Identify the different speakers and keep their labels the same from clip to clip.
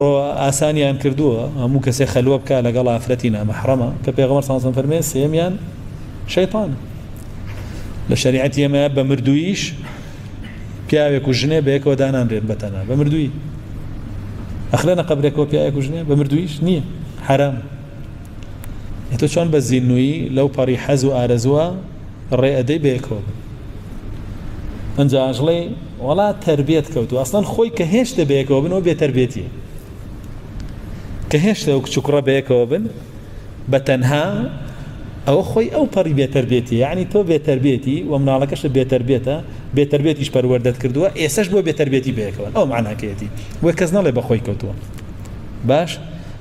Speaker 1: ئەمڕۆ ئاسانیان کردووە هەموو کەسێ خەلوە بکا لەگەڵ ئافرەتی نامەحڕەمە کە پێغەمبەر صلی اللە علیه و سلم فەرمێ سێیەمیان شەیتانە. لە شەریعەتی ئێمە بە مردوویش پیاوێک و ژنێ بەیەکەوە دانانرێن بە تەنها بە مردووی ئەخرێنە قەبرێکەوە پیاوێک و ژنێ بە مردوویش نییە حرام. تۆ چۆن بە زیندوویی لەو پەڕی حەز و ئارەزووە ڕێ ئەدەی بەیەکەوە بن ئەنجا ئاژڵەی وەڵا تەربیەت کەوتووە ئەسڵەن خۆی کە هێشتە بەیەکەوە بن ئەو بێتەربیەتیە کە هێشتە ئەو کچ و کوڕە بەیەکەوە بن بە تەنها ئەوە خۆی ئەو پەڕی بێتەربێتی یعنی تۆ بێتەربێتی و مناڵەکەشت بێتەربێتە بێتەربێتیش پەروەردەت کردووە ئێسش بۆ بێتەربێتی بەیەکەوە ئەو معناکەیەتی بۆ کەس نەڵێ بەخۆی کەوتووە باش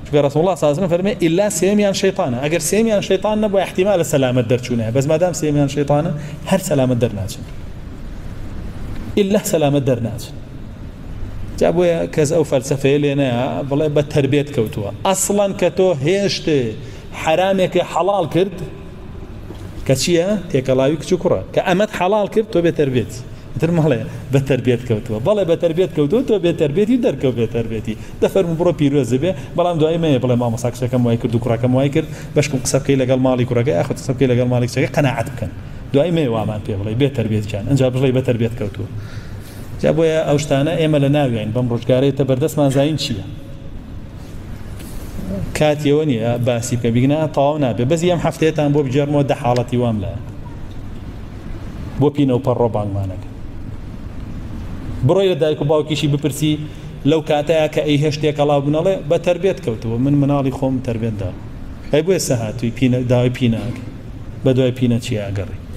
Speaker 1: چونکە رسول اللە صلی اللە علیە وسلم فەرمی ئیلا سێیەمیان شەیتانە ئەگەر سێیەمیان شەیتان نەبووە احتیمالە سەلامەت دەرچوونە بەس مادام سێیەمیان شەیتانە هەر سەلامەت دەرناچن ئیلا سەلامەت دەرناچن جا بۆیە کەس ئەو فەلسەفەیە لێ نەیە بڵێ بە تەربێت کەوتووە ئەسڵەن کە تۆ هێشتێ حەرامێکە حەڵاڵ کرد کە چییە؟ تێکەڵاوی کچ و کوڕە. کە ئەمەت حەڵاڵ کرد تۆ بێ تەربێتی. ئیتر مەڵێ بە تەربێت کەوتووە. بەڵێ بە تەربێت کەوتووە تۆ بێ تەربێتی و دەرکەوت بێ تەربێتی. دە فەرموو بڕۆ پیرۆز بێ، بەڵام دوایی مەیە بڵێ مامۆستا کچەکەم وای کرد و کوڕەکەم وای کرد، بەشکم قسە بکەی لەگەڵ ماڵی کوڕەکە یاخود قسە بکەی لەگەڵ ماڵی کچەکە قەناعەت بکەن. دوایی مەیە وامان پێ بڵێی بێ تەربێت گیان. ئنجا بڵێی بە تەربێت کەوتووە. جا بۆیە ئەو شتانە ئێمە لە ناویاین بەم ڕۆژگارەی تە بەردەستمان زانین چییە. کاتی ئەوە نییە باسی بکە بیگنا تەواو نابێ بەس ئەم هەفتەیەتان بۆ بگێڕمەوە دە حاڵەتی وام لایە بۆ پینە و پەڕۆ بانگمانەکە بڕۆی لە دایک و باوکیشی بپرسی لەو کاتەیە کە ئەی هێشتێک هەڵاو بنەڵێ بە تەربێت کەوتەوە من مناڵی خۆم تەربێت دا ئەی بۆ ئێستا هاتووی پینە داوای پینە ئەکەی بە دوای پینە چی ئەگەڕی.